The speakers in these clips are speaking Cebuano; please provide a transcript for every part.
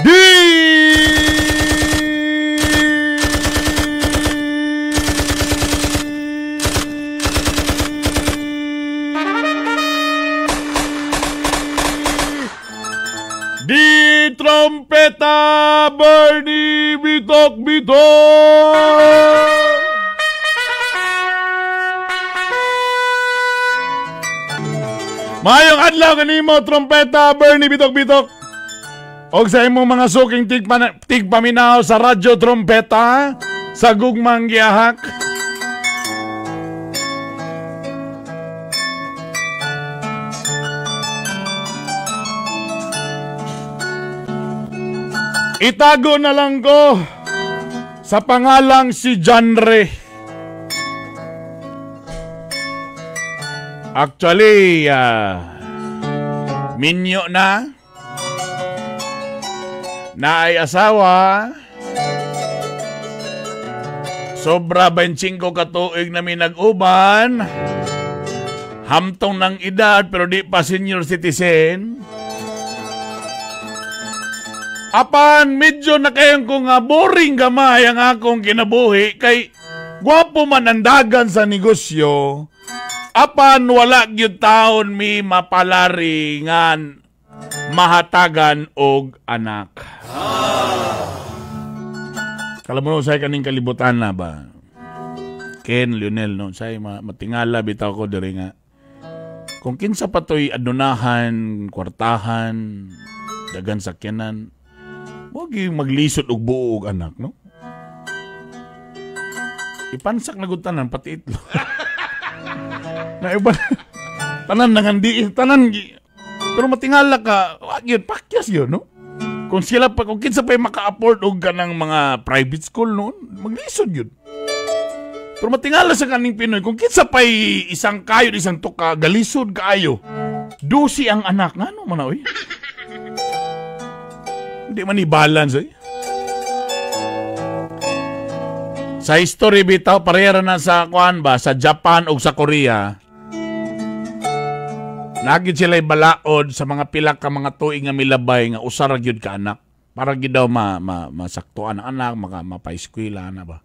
Di Di Trompeta Bernie Bitok Bitok. Mayong adlaw kanimo Trompeta Bernie Bitok Bitok. Og sa imong mga suking tigpaminaw sa Radyo Trompeta sa Gugmang Giyahak. Itago na lang ko sa pangalang si Janre. Actually, minyo na. Naay asawa. Sobra 25 katuig na mi nag-uban. Hamtong ng edad pero di pa senior citizen. Apan medyo na kayang ko nga boring gamay ang akong kinabuhi kay gwapo man ang dagan sa negosyo. Apan wala gyud taon mi mapalari ngan mahatagan og anak. Kala mo say kaning kalibutan na ba? Ken Lionel no say matingala bitaw ko diri nga. Kung kinsa pa toy adunahan, kwartahan, dagan sakyanan, wag yung maglisod og buo og anak, no? Ipansak na gud tanan pati itlog. Na iba tanan nangandi tanan, pero matingala ka, wag yun, pakyas yun, no? Kung sila pa, kung kinsa pa maka-afford og kanang mga private school noon, maglisod yun. Pero matingala sa kaning Pinoy, kung kinsa pa isang kayo, isang tuka, galisod kaayo. Dusi ang anak, ngano man oy? Hindi man i-balance eh. Sa history bitaw, parehara na sa kuan ba, sa Japan o sa Korea. Nagid sila balaod sa mga pila ka mga tuig nga milabay nga usa ra gyud ka anak. Para gyud daw masaktuan ang anak, mapa-eskwela na ba.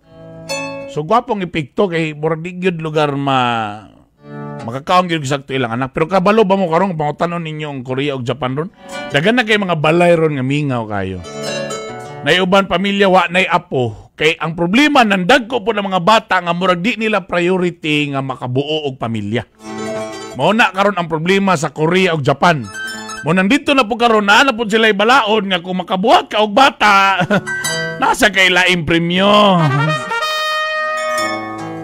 So gwapong epekto kay murag di gyud lugar makakaon gyud sakto ilang anak. Pero kabalo ba mo karong pangutanon ninyo ang Korea ug Japan ron? Daghan na kay mga balay ron nga mingaw kayo. Nay uban pamilya wa nay apo. Kay ang problema nang dagko po ng mga bata nga murag di nila priority nga makabuo og pamilya. Mao na karon ang problema sa Korea ug Japan. Mo nandito na po karon naa na po sila balaod nga kung makabuhat ka og bata nasa kay laing premyo.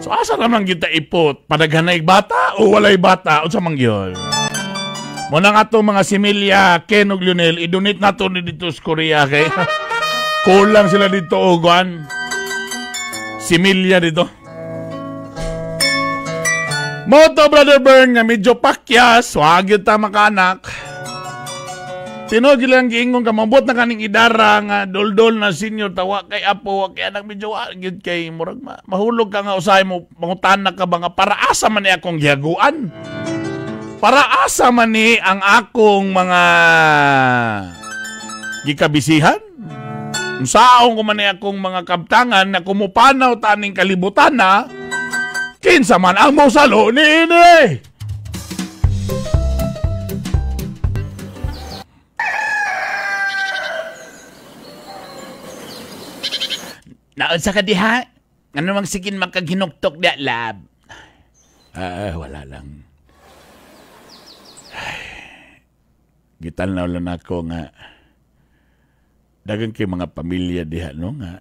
So asa naman kita ipot? Padaghanay bata o walay bata? Unsa man gyud? Mo nang ato mga similya Ken ug Lionel i-donate nato ni dito sa Korea kay kulang sila dito og kuan. Similya dito. Moto Brother Bern nga medyo pakyas, wag gyud ta makaanak. Tinuod lang giingon ka mabot na kaning idara nga doldol na senior tawa kay apo wa kay anak medyo wa gyud kay murag mahulog ka nga usahay mo mangutana ka ba nga para asa man ni akong gihaguan? Para asa man ni ang akong mga gikabisihan? Unsaon ko man ni akong mga kabtangan na kumupanaw taning kalibutan na kinsa man ang mosalo niini? Naunsa ka diha? Ano mang sigin magkaginuktok diha, lab? Wala lang. Ay, gitan-aw lang ako nga dagan kay mga pamilya diha no nga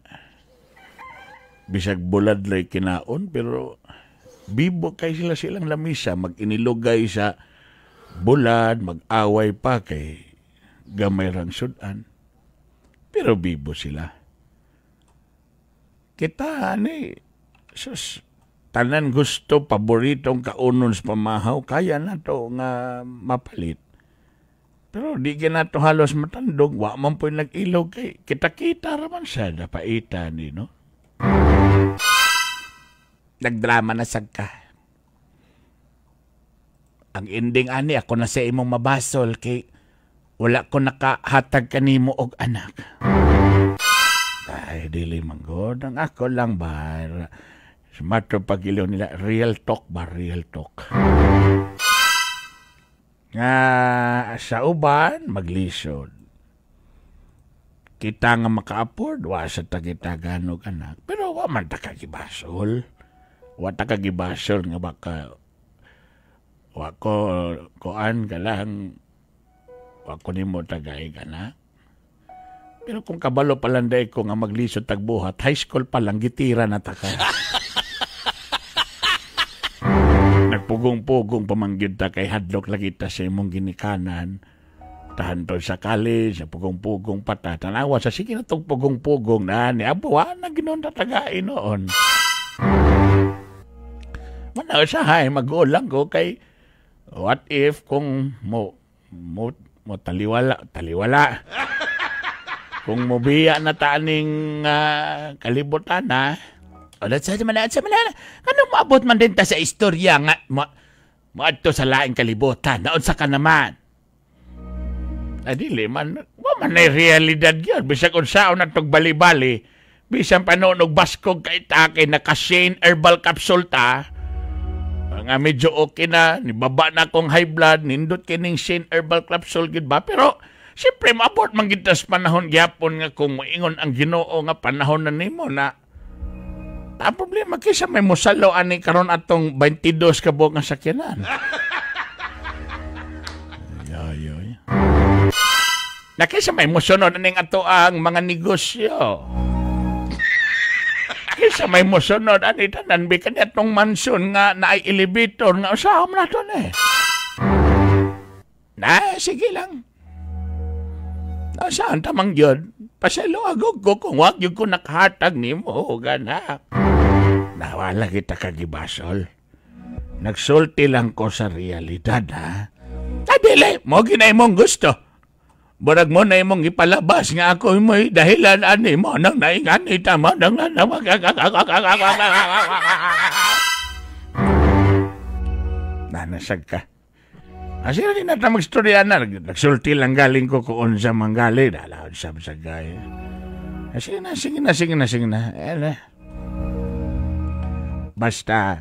bisag bulad lay kinaon pero bibo kay sila silang lamisa, mag-inilugay sa bulad, mag-away pa kay gamay rang sudan. Pero bibo sila. Kita ani sus tanan gusto paboritong kaunon sa pamahaw kaya na to nga mapalit. Pero di ginato halos matandog, wa man po'y nag-ilog kay kita-kita raman sa napaitan ni no. Nagdrama na sad ka. Ang ending ani ako na sa imong mabasol kay Wala ko nakahatag kanimo og anak. Ay, dili man gud. Ang ako lang ba, smarto pag-ilo nila, real talk ba, real talk. Nga sa uban, maglisod. Kita nga maka-afford, wa sa ta kita ganog anak. Pero wa man ta kagibasol. Wa ta kagibasol nga baka wa ko kuan ka lang, wa ko nimo tagay anak. Pero kung kabalo pa lang day ko nga maglisod tagbuhat, high school pa lang, gitira na ta ka. Nagpugong-pugong pamangyud ta kay hadlok lagi ta sa imong ginikanan. Tahanto sa college, pugong-pugong pa ta. Tanawa sa sige na tong pugong-pugong na ni Abo, wa na ginoon tatagain noon. Manaw sa hay, mag-ulang ko kay what if kung mo taliwala, taliwala. Kung mobiya na taaning kalibutan na. O, sa man, sa man, ano maabot man din ta sa istorya nga maadto sa laing kalibutan, naunsa ka naman. Ay, dili man, wa man na realidad yun. Bisag unsaon na tog bali-bali, bisan pa noon og baskog kay take, naka-Shane herbal capsule ta, nga medyo okay na, nibaba na akong high blood, nindot kining Shane herbal capsule gid ba, pero siyempre maabot man gid tas panahon gyapon nga kung moingon ang Ginoo nga panahon na nimo na ang problema kaysa may musalo ani karon atong 22 ka buok nga sakyanan. Ay, ay. Na kaysa may musunod aning ato ang mga negosyo. Kaysa may musunod ani tanan bikan atong mansion nga naay elevator nga usaha man nato ni. Na sige lang. Nasaan tamang yun? Paselo agog ko kung wag yun ko nakahatag ni mo, ganak. Nawala kita kagibasol. Nagsulti lang ko sa realidad, ha? Adili, mo ginay mong gusto. Burag mo na imong ipalabas nga ako mo'y dahilan ani mo nang naingani tama nang nanasag ka. Asira din natin magstorya na. Nagsulti lang galing ko kung unsa man gali. Dalaw sa sagay. Sige na, sige na, sige na, sige na. Basta.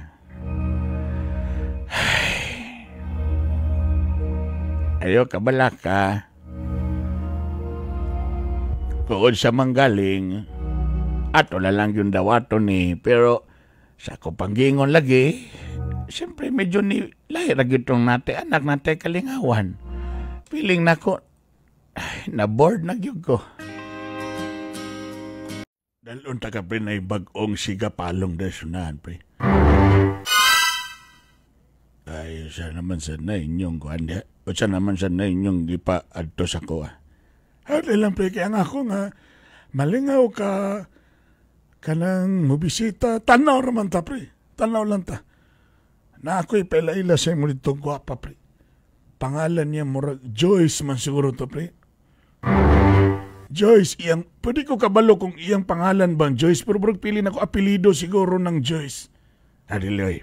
Ayo, kabala ka. Kung unsa man galing, ato na lang yung dawato ni. Pero sa ko panggingon lagi, siyempre medyo ni lahir itong nate, anak nate kalingawan. Feeling na ko, na-board na gyud ko. Dalon ta ka pre na bag-ong siga palong desunahan pre. Ay, sa naman sa na inyong kuan. O sa naman sa na inyong gipa adto sa ko. Hali lang pre, kaya nga ako nga malingaw ka kanang mobisita. Tanaw raman ta pre. Tanaw lang ta. Na ako'y pela-ila sa imo dito gwapa pre. Pangalan niya murag Joyce man siguro to pre. Joyce, iyang, pwede ko kabalo kung iyang pangalan bang Joyce, pero murag pili na ko apelido siguro ng Joyce. Ah, dili,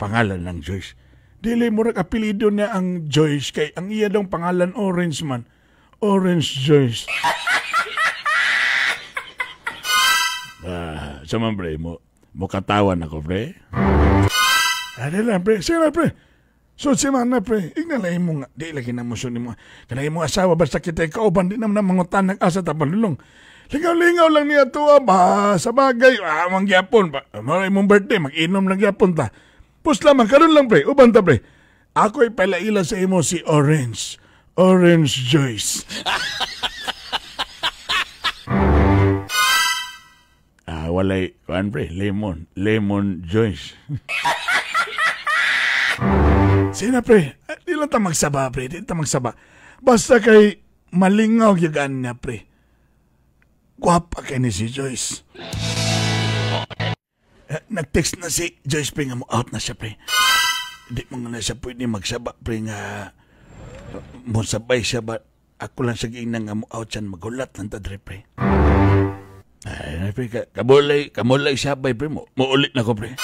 pangalan ng Joyce. Dili, murag apelido niya ang Joyce, kay ang iya daw pangalan Orange man. Orange Joyce. Ah, sa man pre, mo katawan ako pre. Ano lang, pre. Sige lang, pre. So, si man na, pre. Ignalay mo nga. Di lagi na mo siya ni mo. Kanay mo asawa, basta kita ikauban, di naman na mangutan ng asa tapanulong. Lingaw-lingaw lang niya to, ba. Sa bagay, mangyapon. Maray mong birthday, mag-inom lang gyapon ta. Pus lamang, karon lang, pre. Uban ta, pre. Ako'y palaila sa imo si Orange. Orange Joyce. Walay, kuan, pre. Lemon. Lemon Joyce. Sina pre, di lang ta magsaba pre, di ta magsaba. Basta kay malingaw yagaan niya pre. Gwapa kay ni si Joyce. Nag-text na si Joyce pre nga mo out na siya pre. Di mo nga na siya pwede magsaba pre nga mo sabay siya ba ako lang sa giingnan nga mo out siya magulat lang ta dre pre. Ay pre, kamulay sabay pre mo. Muulit na ko pre.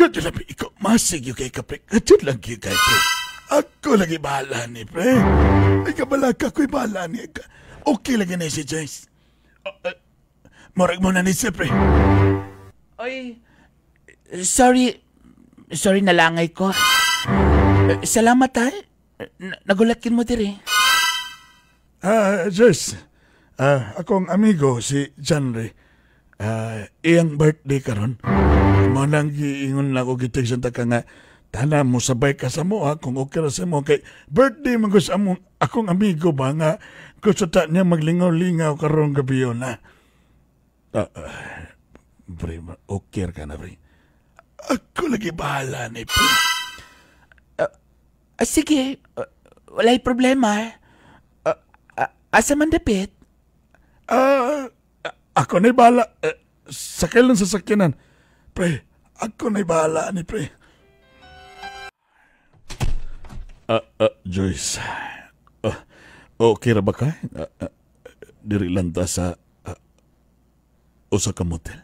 Kadyo lang, ikaw, masig yung kay ka, pre. Kadyo lang yung kay, pre. Ako lagi bahala ni, pre. Ay, kabala ka, ako'y bahala ni. Okay lagi na si Joyce. Murag mo na ni siya, pre. Oy, sorry. Sorry, nalangay ko. Salamat ha. Nagulakin mo diri. Ah, Joyce. Akong amigo si John Ray. Iyang birthday karon. Mo nang giingon na ako, gitext ta ka nga tana mo sabay ka sa mo ha, kung okay ra sa mo kay birthday man ko sa among akong amigo ba nga gusto ta niya maglingaw-lingaw karong gabi yun na. Pre, okay ka na, pre? Ako lagi bahala ni, pre. Sige, walay problema. Asa man dapit? Ako na'y bahala. Sakay lang sa sakyanan. Pre, ako na'y bahala ni, pre. Joyce. Okay ra ba ka? Diri lang ta sa usa ka motel.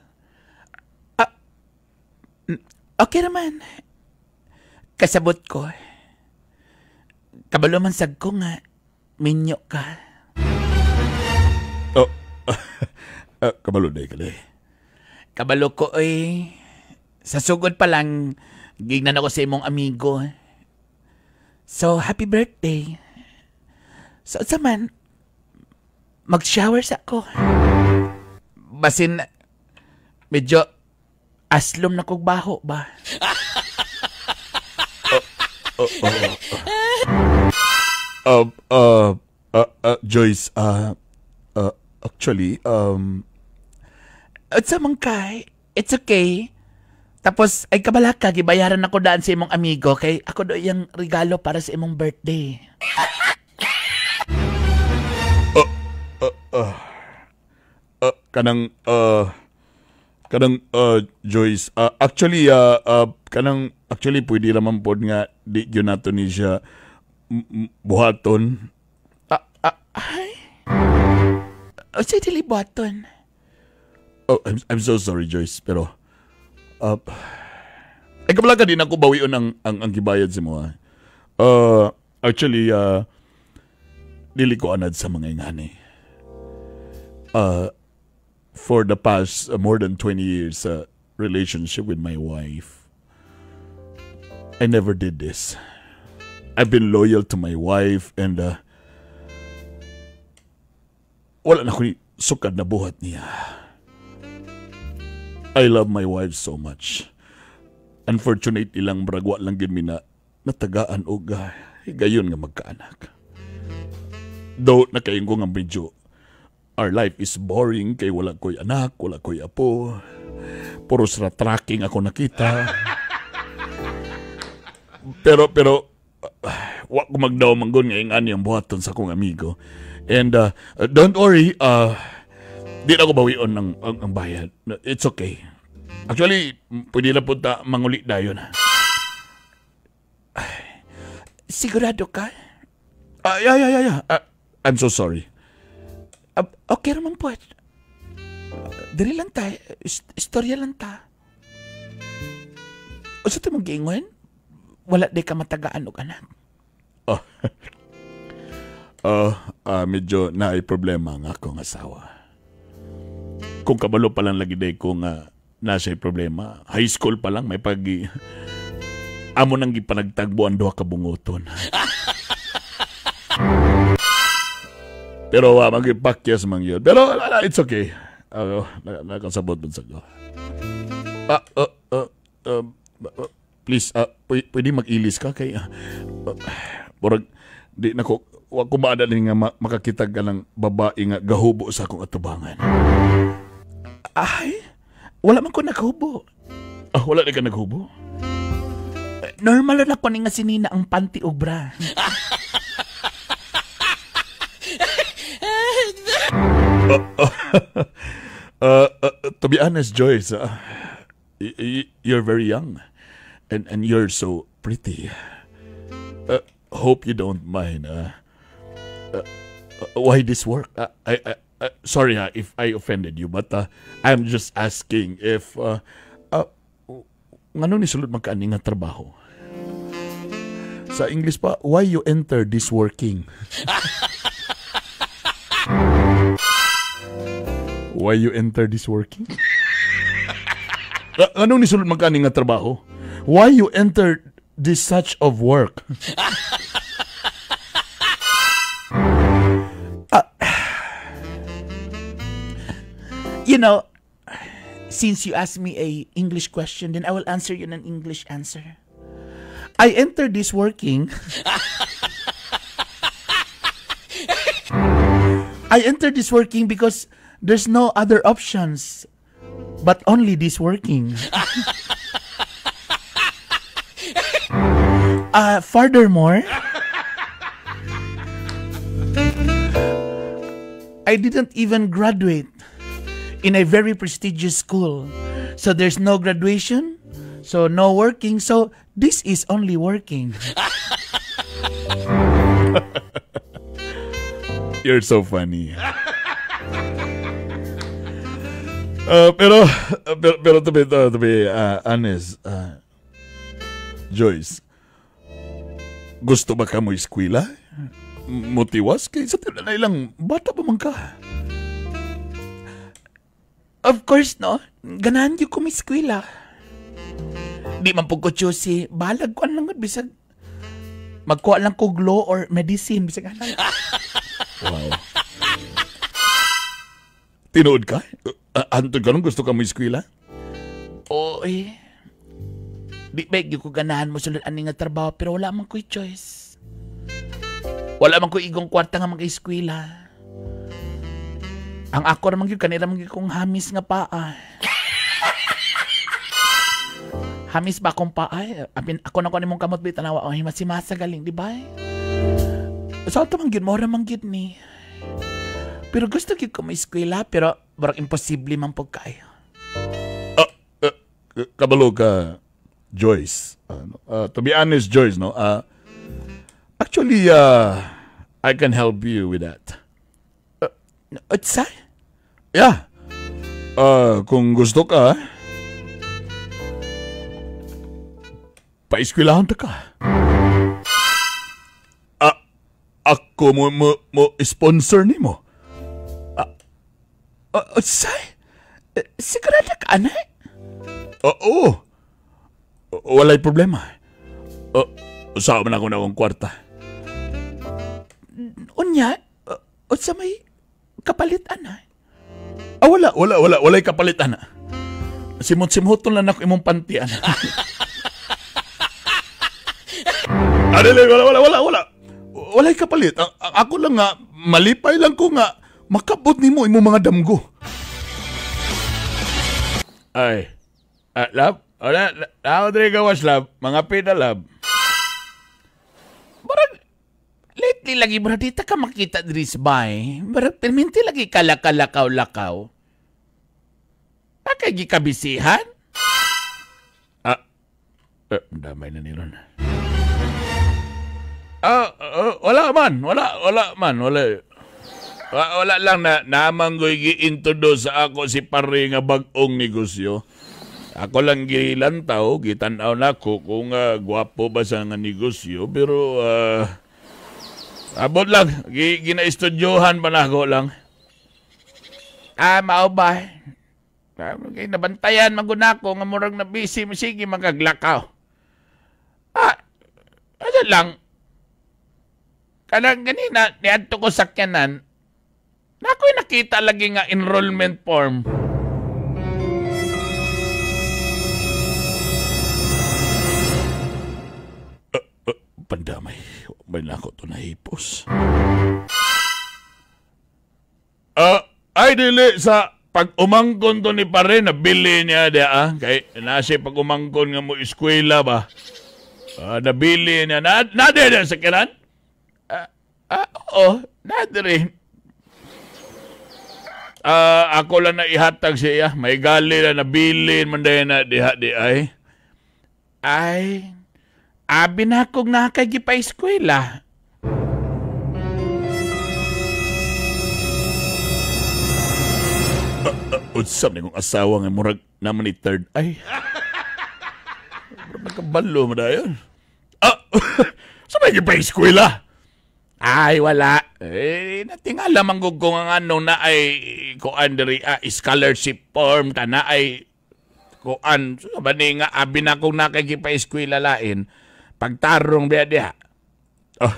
Okay naman. Kasabot ko. Kabalo man sad ko nga minyo ka. Oh, kabalo day ka day. Kabalo ko oy. Sa sugod pa lang, gignan ako sa imong amigo. So, happy birthday. So, sa man, mag-shower sa ko. Basin, medyo aslom na kog baho ba? Joyce, actually, At sa man kay, it's okay. Tapos, ay kabalaka, gibayaran ako daan sa imong amigo kay ako do yung regalo para sa imong birthday. Kanang Joyce, actually, kanang, actually, pwede raman pod nga, di gyud nato ni siya buhaton. Ay. O sa dili buhaton? Oh, I'm so sorry, Joyce, pero, ay kabalaga din ako bawion ang gibayad sa mo. Actually, dili ko anad sa mga ingani. For the past more than 20 years relationship with my wife, I never did this. I've been loyal to my wife and wala na ko sukad na buhat niya. I love my wife so much. Unfortunately lang, bragwa lang gid mi na natagaan og higayon nga magkaanak. Though nakaingo nga medyo our life is boring kay wala ko'y anak, wala ko'y apo. Puro sa tracking ako nakita. Pero wa ko magdaw manggon nga ingani ang buhaton sa akong amigo. And don't worry, di na ako bawion ng ang bayad. It's okay. Actually, pwede na po ta manguli dayon. Sigurado ka? Yeah. I'm so sorry. Okay naman po. Diri lang ta. Istorya lang ta. O sa mong giingon? Wala di ka matagaan og anak. Oh. Medyo naay problema ang akong asawa. Kung kabalo pa lang lagi day ko nga nasa problema, high school pa lang may pag amo nang gipanagtagbo ang duha ka bunguton. Pero magipakyas man yun. Pero it's okay. Nakasabot dun sa ko. Please, pwede mag-ilis ka kay murag di nako wa ko maada ni nga makakita ka ng babae nga gahubo sa akong atubangan. Ay, wala man ko naghubo. Wala na ka naghubo? Normal na ko ni nga sinina ang panty og bra. To be honest, Joyce, you're very young and you're so pretty. Hope you don't mind. Why this work? I sorry if I offended you, but I'm just asking if ngano ni sulod magkaani nga trabaho. Sa English pa, why you enter this working? Why you enter this working? Anong nisulod man kani nga trabaho? Why you enter this such of work? You know, since you asked me a English question, then I will answer you in an English answer. I entered this working. I entered this working because there's no other options but only this working. Furthermore, I didn't even graduate in a very prestigious school. So there's no graduation, so no working, so this is only working. You're so funny. Pero to be honest, Joyce, gusto ba ka mo eskwela? Motiwas? Kay sa tila na ilang bata pa man ka. Of course, no? Ganahan yun ko may eskwela. Di man po ko choosy. Balag ko ang langod, bisag magkuha lang ko law or medicine, bisag anang. Wow. Tinuod ka? Antod ka nung gusto ka mo eskwela? Oo eh. Di ba yung ko ganahan mo sulod ani nga trabaho pero wala man ko'y choice. Wala man ko'y igong kwarta nga mag-eskwela. Ang ako naman yun, kanila man yun kong hamis nga paa. Hamis ba akong paa? Apin, ako na ko ni mong kamot ba tanawa. Oh, himasimasa galing, di ba? So, ito man yun, mora man yun ni. Pero gusto yun ko may eskwela, pero barang imposible man pagkayo. Kabalo ka, Joyce. To be honest, Joyce, no? Actually, I can help you with that. Utsa? Yeah. Kung gusto ka, paeskwelahan ta ka. Ako mo sponsor nimo. Utsa? Sigurado ka, anak? Oo. Walay problema. Usawa man ako na akong kwarta. Unya, utsa may kapalit, anak? Wala, walay kapalit, anak. Simot-simoton lang ako imong panty, anak. Adele, wala. Walay kapalit. Ako lang nga, malipay lang ko nga, makabot nimo imong mga damgo. Ay, love, wala, naodre gawas, love, mga pida, love. Barang, lately lagi, bro, dita ka makita diri sa bay. Barang, perminti lagi kalakalakaw-lakaw. Bakit gikabisihan? Damay na niron. Wala man. Wala lang na namang ko'y gi-introduce sa ako si pare nga bag-ong negosyo. Ako lang gilantaw, gitanaw na ko kung gwapo ba sa nga negosyo, pero abot lang, ginaestudyohan pa na ako lang. Mao ba? Nabantayan man ko nga murag na busy, sige magaglakaw. Ano lang, kanang ganina, niadto ko sakyanan, na ako'y nakita lagi nga enrollment form. Pandamay, may nako to nahipos. Ay dili sa pag-umangkon to ni pare, nabili niya diya, Kay nasi pag-umangkon nga mo eskwela ba? Nabili niya. Nade sa kiran? Oo, nade rin. Ako lang na ihatag siya. May gali na nabilin man dahil na diha di ay. Ay, abi na akong nakagi pa eskwela. Unsam ni kong asawa nga murag naman ni third eye. Murag nakabalo mo dayon. Sa may gipa-eskwela? Ay, wala. Eh, natingala man gud ko nga ano na ay kuan diri scholarship form ta na ay kuan. So, ba ni nga abi na kung nakagipa-eskwela lain pagtarong biya diha. Oh.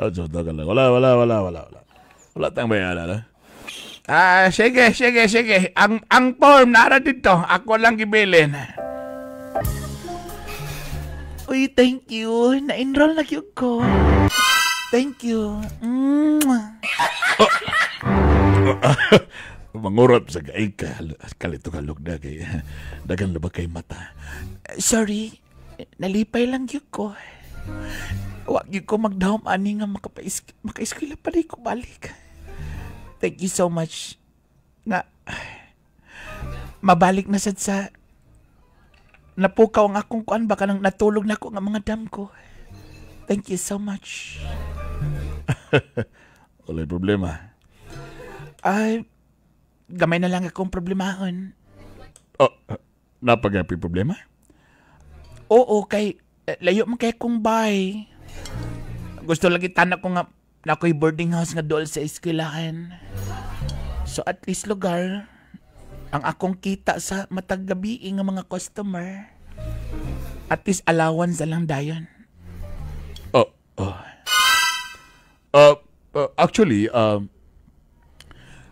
Oh, so, lang. Wala, wala, wala, wala, wala. Wala tayong bayaran, ha? Ah, sige, sige, sige. Ang form nara dito. Ako lang gibilin. Uy, thank you. Na-enroll na gyud ko. Thank you. Oh. Mangurap sa gaig ka. Kalito ka lugda kay dagan lubag kay mata. Sorry. Nalipay lang gyud ko. Wa gyud ko magdahom ani nga makaeskwela pa ko balik. Thank you so much. Nga mabalik na sad sa napukaw ang akong kuan baka nang natulog na ako nga mga dam ko. Thank you so much. Wala'y problema. Ay, gamay na lang akong problemahon. Oh, napagapi problema? Oo, kay layo man kay kong bay. Gusto lagi tanak ko nga na ako'y boarding house nga dool sa eskwelahan. So at least lugar, ang akong kita sa matag gabi nga mga customer, at least allowance na lang dayon. Oh, oh. Actually,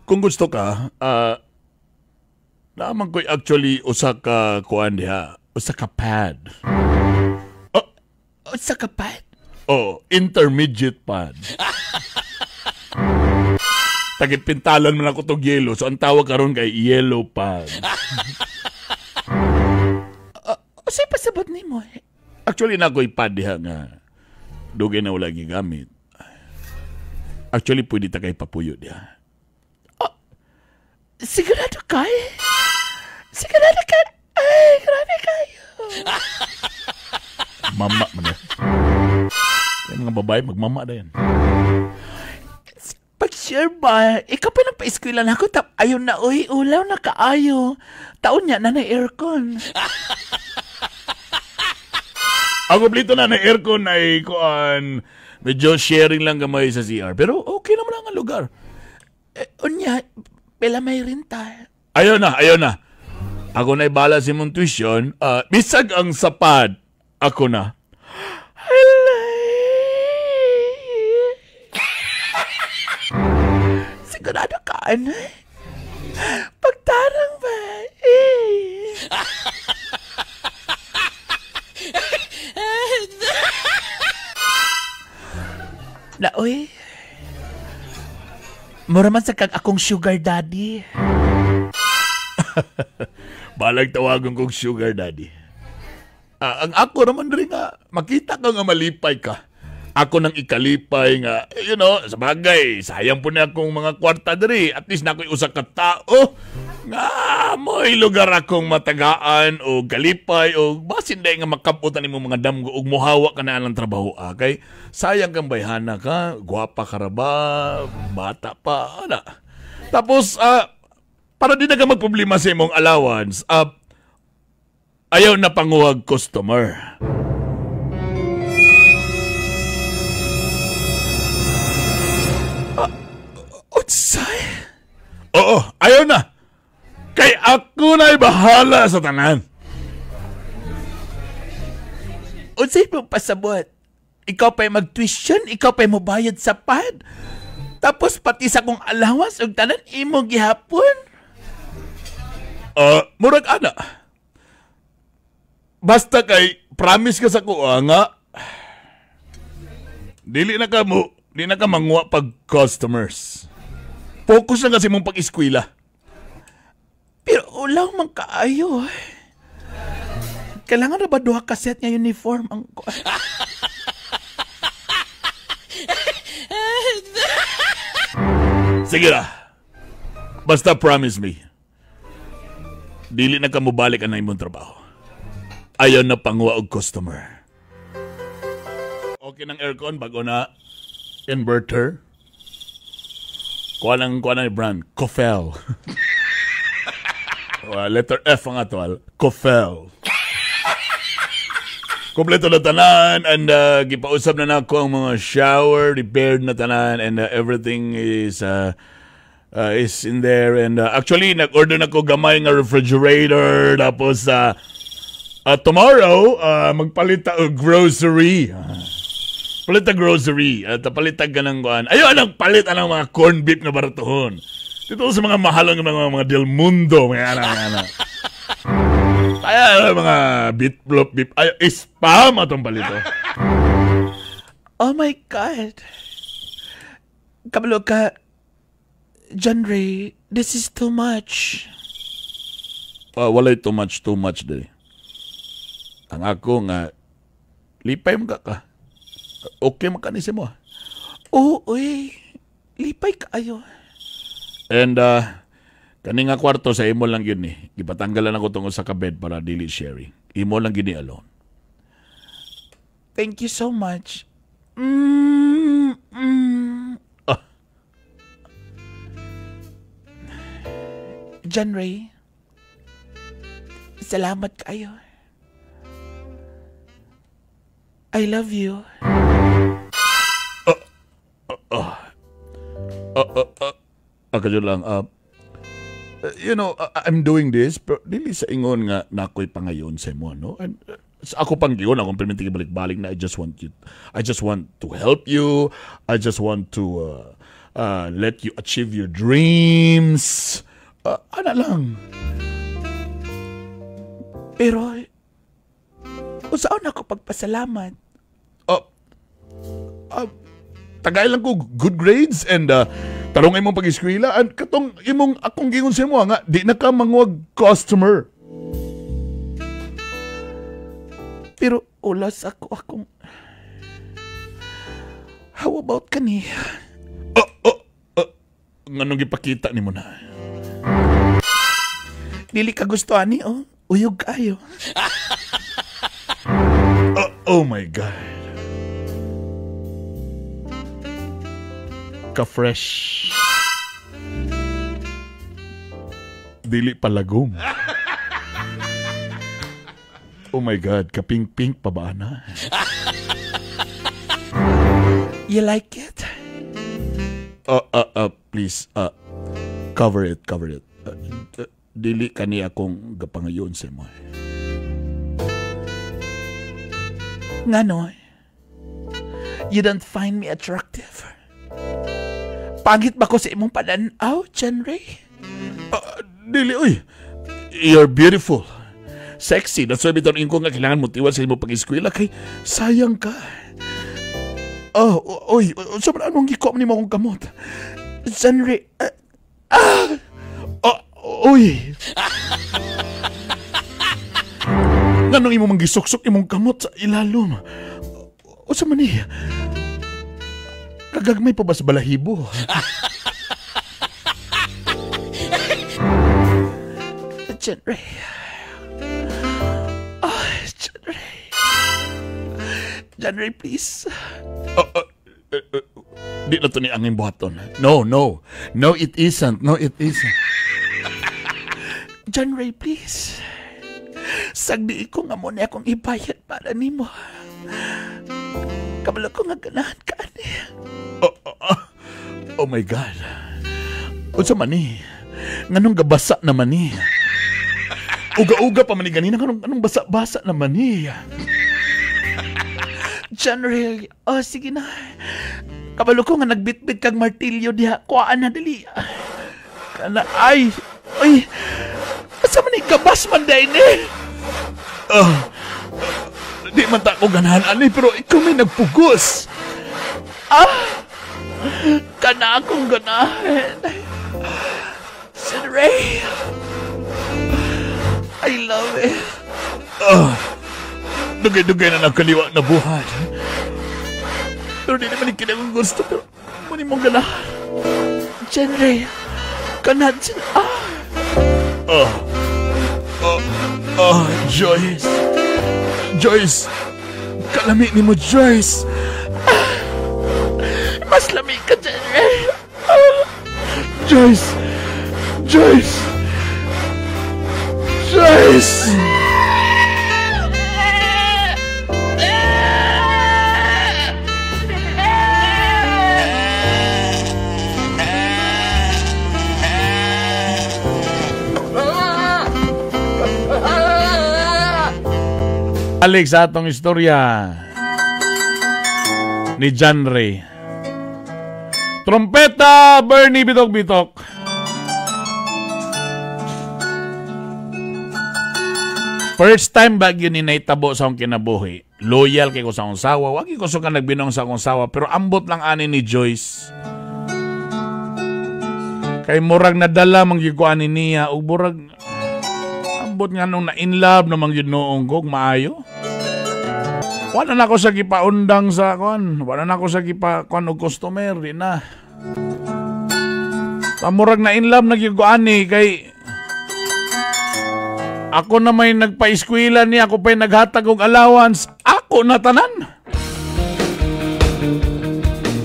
kung gusto ka, naman ko'y actually usa ka kuan diha, usa ka pad. Oh, usa ka pad? Oh, intermediate pad. Tagipintalan man ako tog yellow, so ang tawag karon kay yellow pad. Usay pasabot nimo? Actually na ako'y pad diha nga dugay na wala gigamit. Actually pwede ta kay papuyo diha. Oh, sigurado ka eh? Sigurado ka? Ay, grabe kayo. Mama man eh. Yung mga babae, magmama na yan. Pag-share ba, ikaw pa nagpa-eskwela na ako, tap, ayaw na, uy, ulaw na kaayo. Taon niya na na aircon. Ang kumpleto na na aircon ay kuan, medyo sharing lang gamay sa CR. Pero okay naman ang lugar. Eh, unya, pela may renta. Ayaw na, ayaw na. Ako na ibala si mong tuition. Bisag ang sapad, ako na. Sigurado ka, ano? Pagtarang ba? Eh. Naoy. Mura man sa kag akong sugar daddy. Balag tawagan kong sugar daddy. Ang ako naman rin nga, makita ka nga malipay ka. Ako nang ikalipay nga, you know, sa bagay, sayang po na akong mga kwarta diri. At least na ako'y usa ka tao nga mo'y lugar akong matagaan o kalipay o basin dahil nga makaputan nimo mga damgo o muhawa ka na ang trabaho. Kay sayang kang bayhana ka, gwapa ka ra ba, bata pa, ana. Tapos, para di na ka magproblema sa imong allowance, ayaw na panguhag customer. Utsay? Oo, ayaw na. Kay ako na'y bahala sa tanan. Utsay mong pasabot? Ikaw pa'y mag-tuition, ikaw pa'y mobayad sa pad. Tapos pati sa kong allowance ug tanan imo gihapon. Murag ana. Basta kay promise ka sa kuha nga dili na ka mo, di na ka manguha pag customers. Focus lang kasi mong pag-eskwela. Pero ulaw man kaayo. Kailangan na ba duha ka set nga uniform ang Sige na. Basta promise me. Dili na ka mobalik ang imong trabaho. Ayaw na panguha og customer. Okay ng aircon bago na inverter. Kuha ng brand, Kofel. Letter F ang atual, Kofel. Kompleto na tanan and gipausab na nako ang mga shower, repaired na tanan and everything is in there and actually nag-order na ko gamay nga refrigerator, tapos tomorrow magpalit ta og grocery. Palit ta grocery at palit ta ganang kuan. Ayo anang palit anang mga corned beef nga baratuhon. Dito sa mga mahalong mga Del Mundo, mga ana mga ana. Ay, mga beef beef. Ay, spam atong palito. Oh my God. Kabalo ka, John Ray, this is too much. Walay too much diri. Ang ako nga, lipay mo ka ka. Okay man ka ni mo. Oo, uy. Lipay kaayo. And kani nga kwarto sa imo lang yun ni. Gipatanggalan ako tungod sa ka bed para dili sharing. Imo lang gini alone. Thank you so much. Ah. John Ray, salamat kayo. I love you. Kayo lang. I'm doing this, pero dili sa ingon nga nakoy pangayon sa imo, no? And sa ako pang giyon, akong perminti balik-balik na I just want to help you. I just want to let you achieve your dreams. Ana lang. Pero, usaon ako pagpasalamat? Tagay lang ko good grades and tarong imong pag-eskwela and katong imong akong gingon sa imo nga di na ka manguwag customer. Pero ulas ako akong, how about kani? Nganong gipakita nimo na? Dili ka gusto ani, oh. Uyog kayo. Oh my God. Ka-fresh. Dili palagom. Oh my God, kapink-pink pa ba na? You like it? Please, cover it, cover it. Dili kani akong gapangayon sa imo. Ngano? You don't find me attractive? Pangit ba ko sa imong pananaw, John Ray? Dili, uy. You're beautiful. Sexy. That's why bitaw ko nga kailangan mo tiwal sa imong pag-eskwela kay sayang ka. Oh, oy, sa man anong gikuha nimo akong kamot? John Ray, Oh, oy. Nganong imo mangisuksok imong kamot sa ilalom? Unsa man ni? Kagagmay pa ba sa balahibo? John Ray. Oh, John Ray. John Ray, please. Di na to ni angin buhaton. No, no. No, it isn't. No, it isn't. John Ray, please. Sagdi ko nga mo na akong ibayad para nimo. Kabalo ko nga ganahan ka ani. Oh my God. Unsa man ni? Nganong gabasa naman ni? Uga-uga pa man ni ganina, anong basa-basa naman ni? John Ray, oh sige na. Kabalo ko nga nagbitbit kag martilyo diha. Kuhaan na dali. Kana ay, ay. Asa man ni gabas man day ni? Di man ta ko ganahan ani, pero ikaw may nagpugos. Ah, kana akong ganahan. John Ray, I love it. Dugay-dugay na nagkaliwa na buhat. Pero di naman ikina akong gusto, pero muni mong ganahan. John Ray, ganahan siya. Joyce. Joyce. Kalami ni mo, Joyce. Mas lami ka, John Ray. Joyce. Joyce. Joyce. Balik sa atong istorya ni John Ray. Trompeta, Bernie Bitok-Bitok. First time ba yun ni naitabo sa akong kinabuhi? Loyal kay ko sa akong sawa. Wag ko suka nagbinong sa akong sawa. Pero ambot lang ani ni Joyce. Kay murag nadala mangyuguan ni niya. O murag ambot nga nung na-in love na mangyud noong kog maayo. Wala na ako sa gipaundang sa kuan. Wala na ako sa gipakuan og customer. Di na. Murag na in love nagyuguan ni kay ako na may nagpa-eskwela niya, ako pa'y naghatag og allowance. Ako na tanan.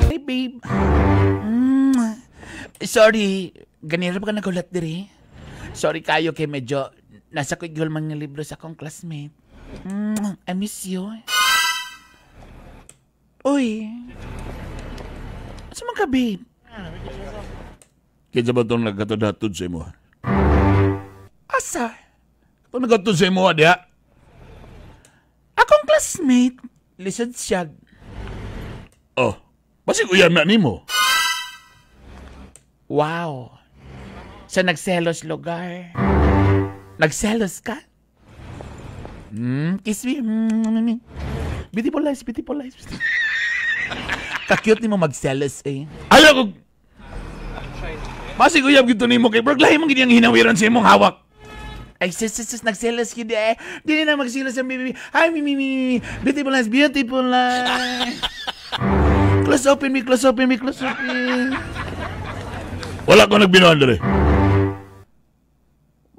Hey, babe. Sorry, ganira pa ka nagulat diri. Sorry kayo kay medyo nasa ko'y man nga libro sa akong classmate. I miss you. Uy. Asa man ka, babe? Kinsa ba itong nagkatod-hatod sa imo? Asa? Itong nagkatod sa imo, diha? Akong classmate. Lisod siya. Oh, basig uyam na nimo. Wow. Sa nagselos lugar. Nagselos ka? Kiss me. Beautiful lies, beautiful lies. Ka-cute ni mo magselos eh. Ayaw ko! Basig uyab gito nimo kay bro, lahi mong gini ang hinawiran sa imong hawak. Ay, sis, sis, sis, nagselos yun eh. Di na magselos ang baby. Hi, mi, mi, mi. Beautiful lies, beautiful lies. Close open me, close open me, close open. Wala ko nagbinuhan dere.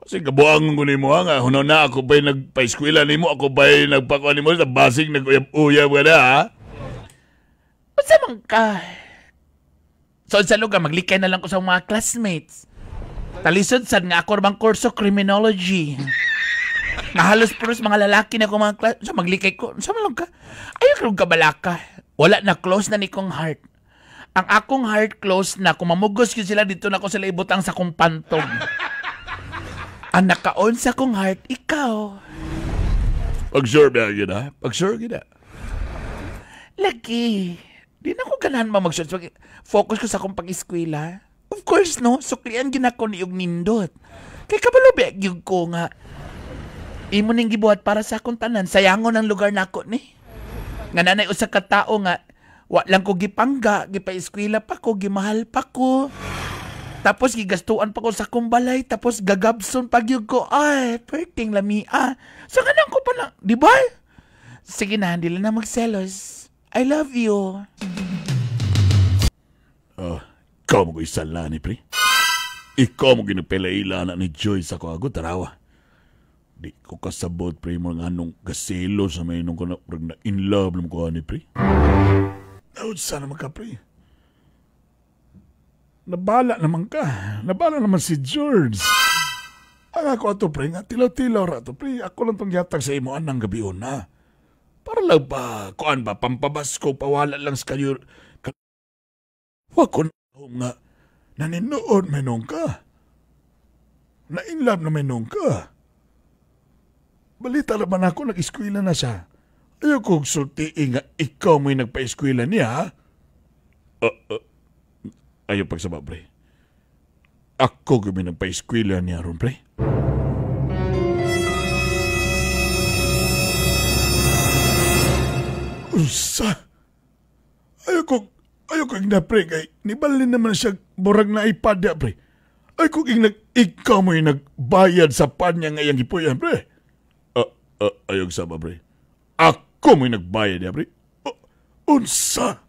Basig kabuangon ko nimo nga hunaw na ako ba'y nagpa-eskwela nimo, ako ba'y nagpakuan nimo, basig nag-uyab-uyab ka na ha? Unsa man ka? So sa lugar, maglikay na lang ko sa mga classmates. Talisod sad nga ako bang kurso criminology. Nga halos puros mga lalaki na ko mga class. So maglikay ko. Unsa man lang ka? Ayaw karong kabalaka. Wala na, close na ni kong heart. Ang akong heart close na. Kung mamugos yun sila, dito na ko sila ibutang sa kong pantog. Ang nakaon sa kong heart, ikaw. Pag-sure ba yun ha? Pag-sure yun ha? Lagi. Di na ko ganahan ma mag-sure. Focus ko sa akong pag-eskwela. Of course, no? Suklian gina ko ni og nindot. Kay kabalo ba gyud ko nga. Imo ning gibuhat para sa akong tanan. Sayangon ang lugar nako ni. Nga nanay usa ka tawo nga wa lang ko gipangga, gipa-eskwela pa ko, gimahal pa ko. Tapos gigastuan pa ko sa akong balay, tapos gagabson pa gyud ko. Ay, perting lamia. So ganang ko pa lang, di ba? Sige na, hindi lang na magselos. I love you. Oh, ikaw mo ko isala ni pre. Ikaw mo ginapelaila na ni Joyce ako ako tarawa. Di ko kasabot pre mo nga nung gaselo sa may nung ko na in love na ko ni pre. Naunsa naman ka pre. Nabala naman ka. Nabala naman si George. Ang ako ato pre nga tilaw-tilaw ra ato pre. Ako lang tong yatag sa imo anang gabi una. Para lang ba, kuan ba, pampabasko, pawala lang sa kayo. Wa ko nga, naninood may nung ka. Na-inlove na may nung ka. Balita naman ako, nag-eskwela na siya. Ayaw kong sultiin nga, ikaw mo'y nagpa-eskwela niya. Ayaw pagsaba, pre. Ako gumi nagpa-eskwela niya ron, pre. Unsa? Ayaw ko na pre kay nibalin naman siya borag na iPad ya pre. Ayaw ko ikaw mo'y nagbayad sa pad niya ngayang gipuyan pre. Ayaw sa ba pre. Ako mo'y nagbayad ya pre. Unsa?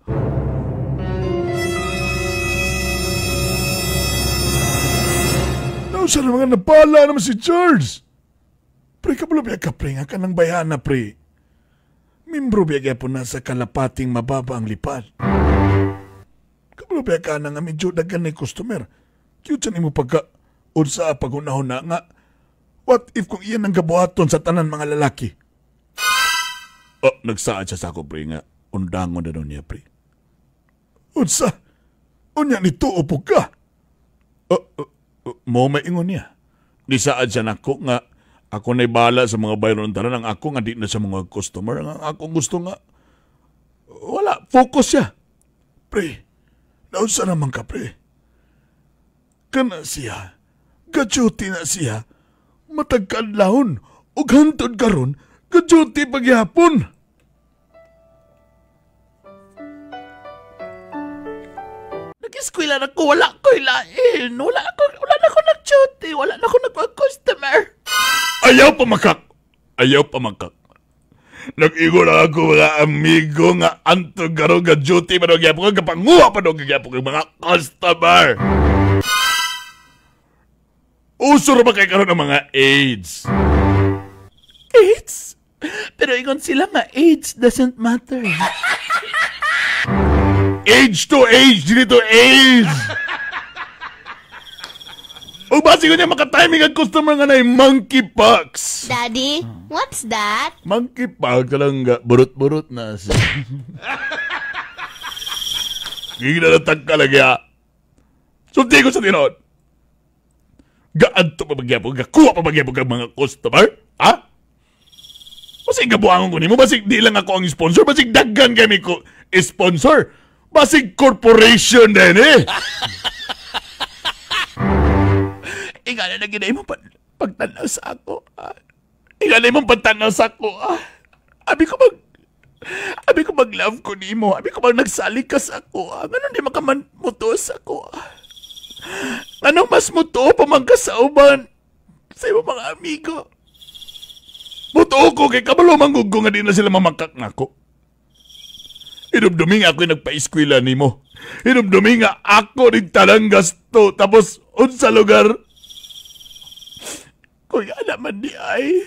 Nausa na mga napala naman si George. Pre, kabalo biya ka pre nga ka ng bayana pre. Mimbro biya po na sa kalapating mababa ang lipad. Kabalo biya ka na nga medyo daghan ni customer. Cute sa nimo pagka unsa paghunahuna nga. What if kung iyan ang gabuhaton sa tanan mga lalaki? Oh, nagsaad siya sa ako pre nga. Undangon na niya pre. Unsa? Unya nito upo ka? Mo maingon niya. Nisaad siya nako nga Ako na'y bahala sa mga bayron tanan. Ang ako nga di na sa mga customer. Ang ako gusto nga, wala, focus siya. Pre, naunsa naman ka, pre? Kana siya, ga-duty na siya, matagkadlawon, ug hantod karon, ga-duty pagyapon. Nag-eskwela na ko, wala ko'y lain. Wala na ko nag-duty, wala na ko nag-customer. Ayaw pa makak. Ayaw pa makak. Nag-igo na ako mga amigo nga antog karon ga duty pa daw gyapon, kapanguha pa daw gyapon mga customer. Uso ra ba kay karon ang mga AIDS? AIDS? Pero ingon sila nga AIDS doesn't matter. Age to age, dili to AIDS. O basi ko niya makatiming ang customer nga na monkeypox. Daddy, what's that? Monkeypox lang nga, burot-burot na siya. Giginalatag ka lang ya. Sulti ko sa tinon. Gaanto pa magyapon, gakuha pa magyapon kang mga customer? Ha? Basig gabuangon ko nimo, basig di lang ako ang sponsor, basig daggan kami ko sponsor. Basig corporation din eh. Ingana na ginay mo pagtanaw sa ako. Ingana mo pagtanaw sa ako. Abi ko mag-love ko nimo. Abi ko mag nagsalig ka sa ako. Nganong di makaman mutuo sa ako? Anong mas mutuo pa man ka sa uban sa imong mga amigo? Mutuo ko kay kabalo manggug ko nga di na sila mamakak nako. Hinumdumi nga ako'y nagpa-eskwela nimo. Hinumdumi nga ako rin talang gasto. Tapos, unsa lugar? Kuya naman di ay.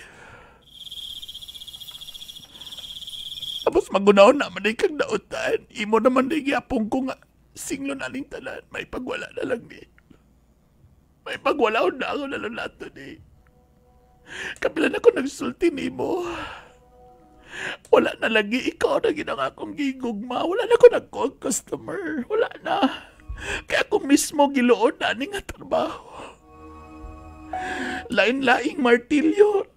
Tapos magunaon naman di kang dautan. Imo naman di gyapon ko nga singlo na ning tanan. May pagwala na lang di. May pagwala na ako na lang nato di. Kapilan ako nagsulti nimo. Wala na lagi ikaw na ginang akong gigugma. Wala na ko nagkuha customer. Wala na. Kaya ako mismo giluon na ni nga trabaho. Lain-laing martilyo.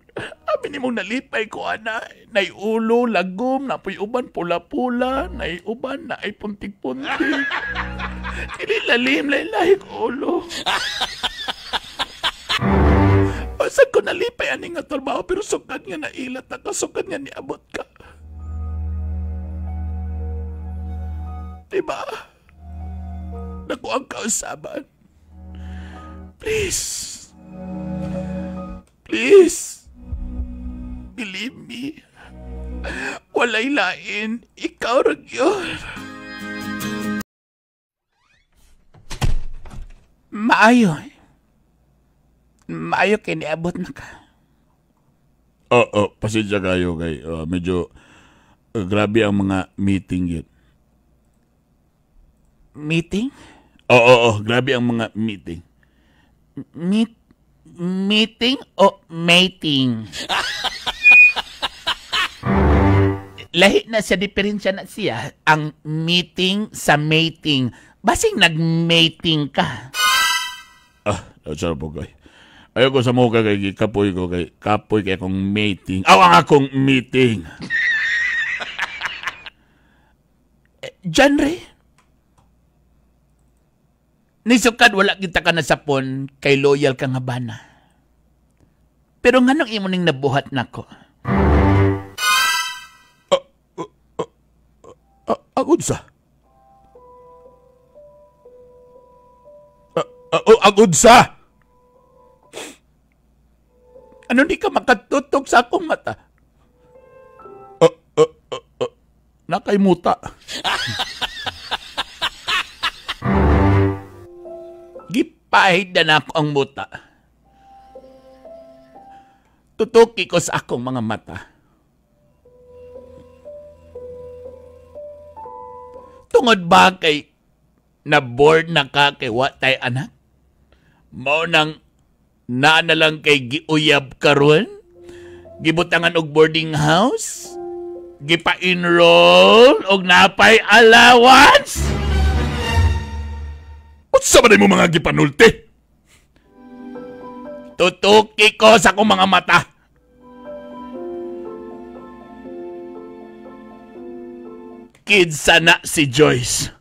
Abi ni mong nalipay ko, ana. Nay ulo, lagom, napoy uban, pula-pula, nay uban, naay puntik-puntik. Ililalim, lain-laing ulo. Saan ko nalipay ani nga trabaho pero sukad nga nailat ka, sukad nga niabot ka. Diba? Naku ang kausaban. Please. Please. Believe me. Walay lain. Ikaw ra gyud. Maayo. Maayo kay niabot na ka. Oo, pasensya kayo kay medyo grabe ang mga meeting yun. Meeting? Oo, grabe ang mga meeting. Meeting o mating? Lahi na sa diferensya na siya ang meeting sa mating. Basing nag-mating ka. Sorry po kay. Ayoko sa mukha kay kapoy ko kay kapoy kay akong mating. Aw ang akong meeting. Genre? Nisukad wala kita ka nasapon kay loyal ka nga bana. Pero nganong imo ning nabuhat nako? Agud sa? Agud sa? Ano di ka makatutok sa akong mata? Nakay muta. Gipahid na ako ang muta. Tutuki ko sa akong mga mata. Tungod ba kay na-bored na ka kay wa tay anak? Mao nang naa na lang kay giuyab karon? Gibutangan og boarding house? Gipa-enroll og napay allowance? Unsa ba nimo mga gipanulti? Tutuki ko sa akong mga mata. Kinsa na si Joyce?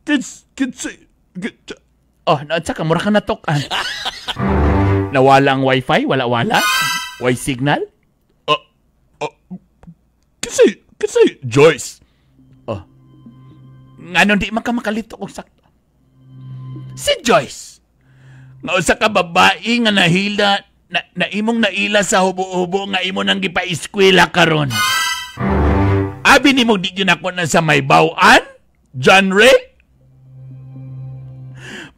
Kids. Oh, naunsa ka, mura ka natukan. Nawala ang wifi? Wala-wala? Way signal? Kinsay Joyce? Oh. Nganong di man ka makalito kung sakto? Si Joyce. Nga usa ka babae nga nahila na imong naila sa hubo-hubo nga imo nang gipa-eskwela karon. Abi nimo di gyud ako na sa may bawan? John Ray?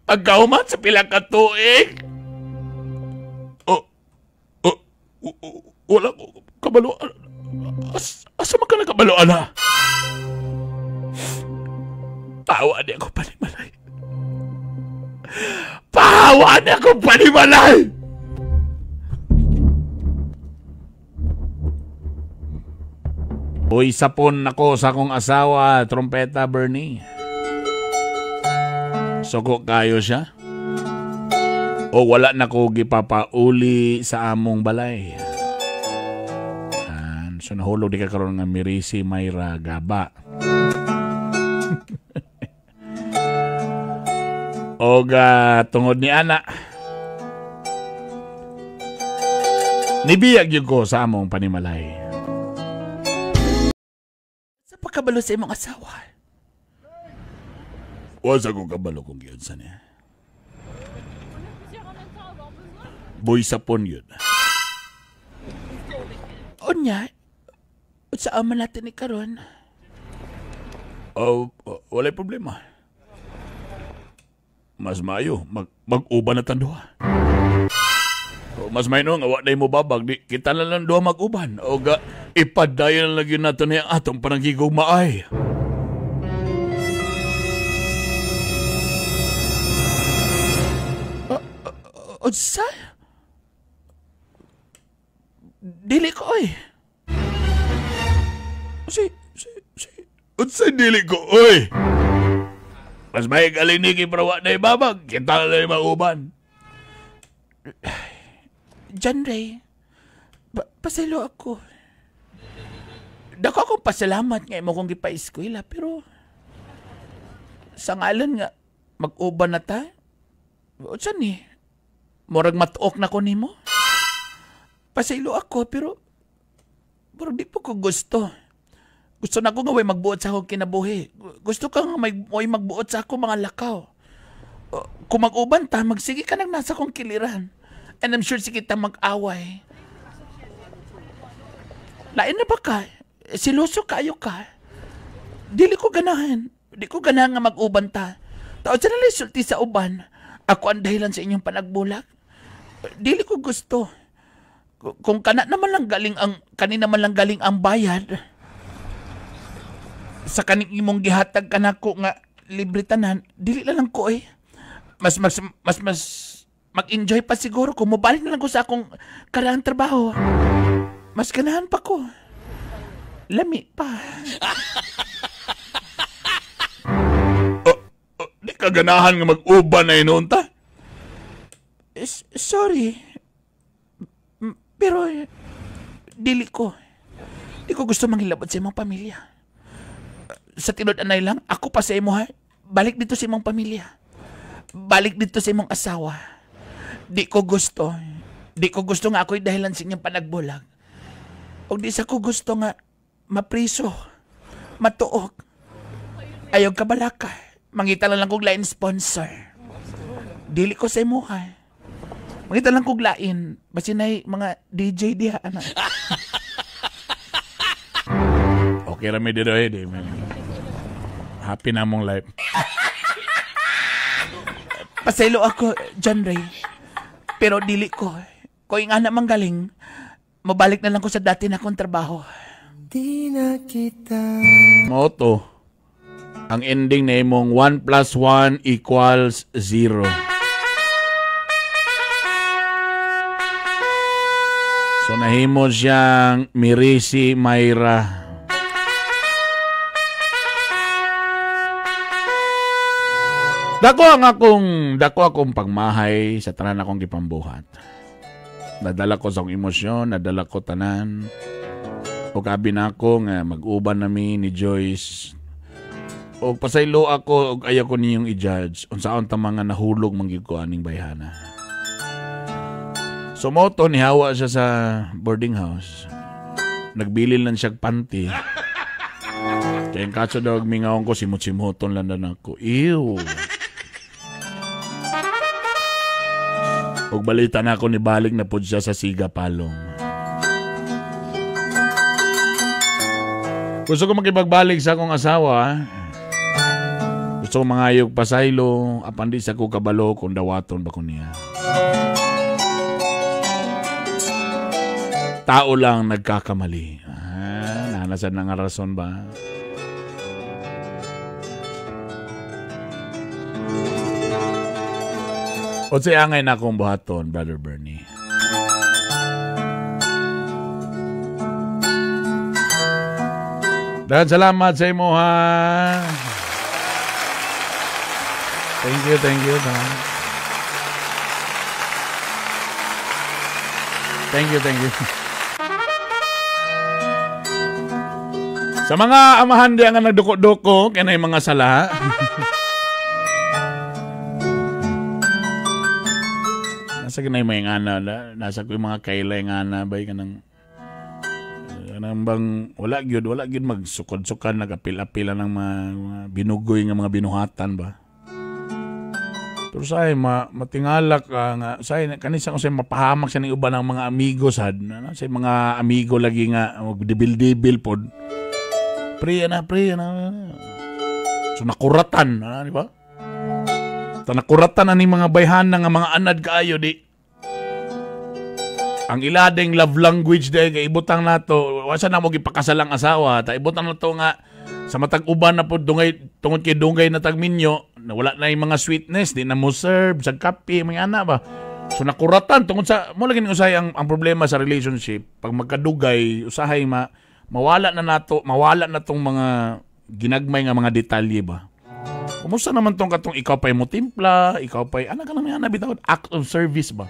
Pagkauman sa pila ka tuig. Wala ko kabalo. Asa man ka nakabalo, ana? Pawa ni ako panimalay. Pawa ni ako panimalay! Uy, sapon ako sa akong asawa, Trompeta Bernie. Soko kayo siya. O wala na ko gipapauli sa among balay. So nahulog di ka karon nga Mirisi Mayra Gaba. Oga tungod ni ana, nibiyag yun ko sa among panimalay. Sa pagkabalo sa imong asawa? Wasa ko kabalo kung yun sa niya. Boy sapon yun. Onya, sa ama natin ni karon? Oh, walay problema. Mas maayo, mag-uban na tanduha. O, mas maayo nga, wa na mo babag, di, kita na lang duha mag-uban. O ga, ipadayon na lang yun natin ang atong panagigugmaay. Unsa? Dili ko, oy. Si, unsay dili ko, oy? Mas may galing ni pero wa na ibabag, kita na lang mauban. John Ray, paselo ako. Dako akong pasalamat nga imo kong gipa-eskwela, pero sa ngalan nga mag-uban na ta, unsa ni? Murag matuok na ko nimo. Pasaylo ako, pero di po ko gusto. Gusto na ko nga way magbuot sa akong kinabuhi. Gusto ka nga may magbuot sa ako mga lakaw. Kung mag-uban ta, magsige ka nang nasa akong kiliran. And I'm sure sige ta mag-away. Lain na ba ka? Siluso kayo ka. Dili ko ganahan. Di ko ganahan nga mag-uban ta. Taon sa nalisulti sa uban. Ako ang dahilan sa inyong panagbulag. Dili ko gusto. Kung kana naman lang galing ang kanina man lang galing ang bayad sa kaning imong gihatag kanako nga libre tanan, dili na lang ko eh. Mas mag-enjoy pa siguro ko. Mobalik na lang ko sa akong karaang trabaho. Mas ganahan pa ko. Lami pa. Di ka ganahan nga mag-uban na inoon ta? Sorry. Pero dili ko. Di ko gusto manghilabot sa imong pamilya. Sa tinud-anay lang, ako pa sa imo ha. Balik dito sa imong pamilya. Balik dito sa imong asawa. Di ko gusto. Di ko gusto nga ako'y dahilan sa inyong panagbulag. O di sa ko gusto nga mapriso, matuok. Ayaw ka balaka. Mangita lang kog lain sponsor. Dili ko sa imo ha. Mangita lang kog lain. Basin ay mga DJ diha, ana. Okay rami dito eh. Di, happy na mong life. Pasaylo ako, John Ray. Pero dili ko. Kung nga naman galing, mabalik na lang ko sa dati na akong trabaho. Di na kita. Moto, ang ending na imong 1 + 1 = 0. So nahimo siyang Mirisi Mayra. Dako akong pagmahay sa tanan akong gipambuhat. Nadala ko sa akong emosyon, nadala ko tanan. O kabi na ako nga mag-uban nami ni Joyce. O pasaylo ako og ayaw ko niyong i-judge unsaon ta mga nahulog man gyud ko aning bayhana. So moto nihawa siya sa boarding house. Nagbilin lang siya panty. Kaya ang katso daw mingawon ko, simot-simoton lang na ako. Ew. Ug balita na ako ni balik na pod siya sa Siga Palong. Gusto ko makipagbalik sa akong asawa. Gusto ko mangayog pasaylo, apan di sa ko kabalo kung dawaton ba ko niya. Tao lang nagkakamali. Ah, nanasan na nga rason ba? O siya angay na akong buhaton, Brother Bernie. Dahil salamat sa imo, ha. Thank you, thank you. Thank you, thank you. Sa mga amahan di ang nagduko-duko, kaya na yung mga sala. Nasa kinay may ngana, nasa ko yung mga kailay ngana, bay ka ng bang wala gyud magsukod-sukan, nagapil-apila ng mga binugoy nga mga binuhatan ba. Pero say matingalak nga say kanisa ko say mapahamak sa ning uban ng mga amigo sad, ano, say mga amigo lagi nga magdibil-dibil pod. Pre na. So nakuratan, ano, di ba? Ta nakuratan ani mga bayhana nga mga anad kaayo di. Ang iladeng love language dahil kay ibutang nato, wasa na mo gipakasalang asawa, ta ibutang nato nga sa matag uban na po dungay tungod kay dungay na tagminyo, na wala na yung mga sweetness, di na mo serve sa kape, mga ana ba. So nakuratan tungod sa mo lagi ni usahay ang problema sa relationship, pag magkadugay usahay mawala na nato, mawala na tong mga ginagmay nga mga detalye ba. Kumusta naman tong katong ikaw pa'y mo timpla, ikaw pa'y ana ka naman ana bitaw, act of service ba.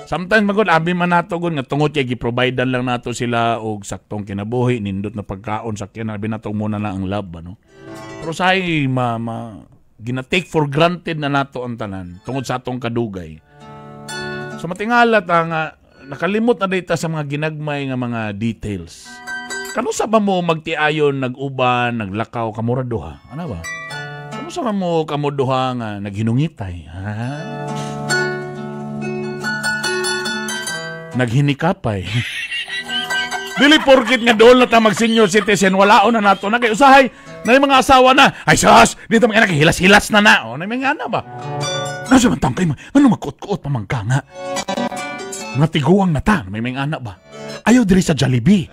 Sometimes magod abi man nato gon nga tungod kay gi-providean lang nato sila og saktong kinabuhi, nindot na pagkaon, sakyan abi nato muna na ang love ano. Pero say ma gina-take for granted na nato ang tanan tungod sa atong kadugay. So matingalat ang nakalimot na data sa mga ginagmay nga mga details. Kanusa ba mo magtiayon nag-uban, naglakaw kamura duha? Ano ba? Kanusa ba mo kamo duha nga naghinungitay? Ha? Naghinikapay. Dili porkit nga dool na ta mag senior citizen, walaon na nato na kay usahay na yung mga asawa na. Ay sus, dito mga anak hilas-hilas na na. O, na mga anak ba? Nasa man tang kay ano magkuot-kuot pa man ka nga. Nga tiguang na ta, may mga anak ba? Ayaw diri sa Jollibee.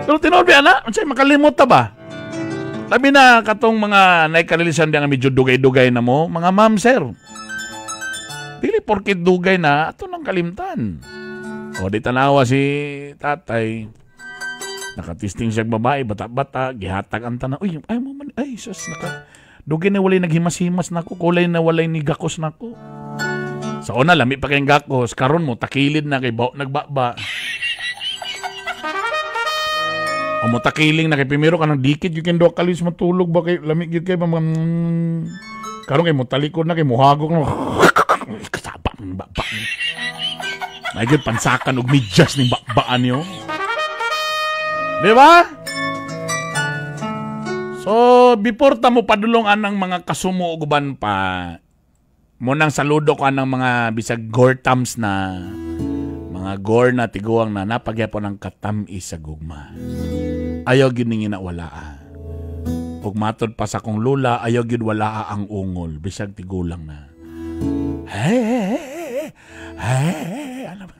Pero tinuod ba ana? Unsay makalimot ta ba? Labi na katong mga naikarelisan diya nga medyo dugay-dugay na mo, mga ma'am sir. Dili porkit dugay na, ato nang kalimtan. O di tanawa si tatay, nakatisting siya babae, bata-bata, gihatag ang tanan. Uy, ay mo man, ay sus, naka, dugay na walay naghimas-himas na ko, kulay na walay ni gakos na ko. Sa una, lami pa kayong gakos, karon mo, takilid na kay baw, nagbaba. O mo takiling na kay primero ka ng dikit, you can do kalis matulog ba kay, lami gyud kay, karon kay mo talikod na kay muhagok na. Kasaba ng baba. May good pansakan og medyas ning babaan niyo. Di ba? So, before ta mo padulong anang mga kasumo og uban pa, mo nang saludo ko anang mga bisag gore tams na, mga gore na tiguang na napagyapon ang katam-is sa gugma. Ayaw gyud ning inawala. Ug matod pa sa akong lula, ayaw gyud wala ang ungol bisag tigulang na. Hey, hey, hey, hey, hey, ano ba?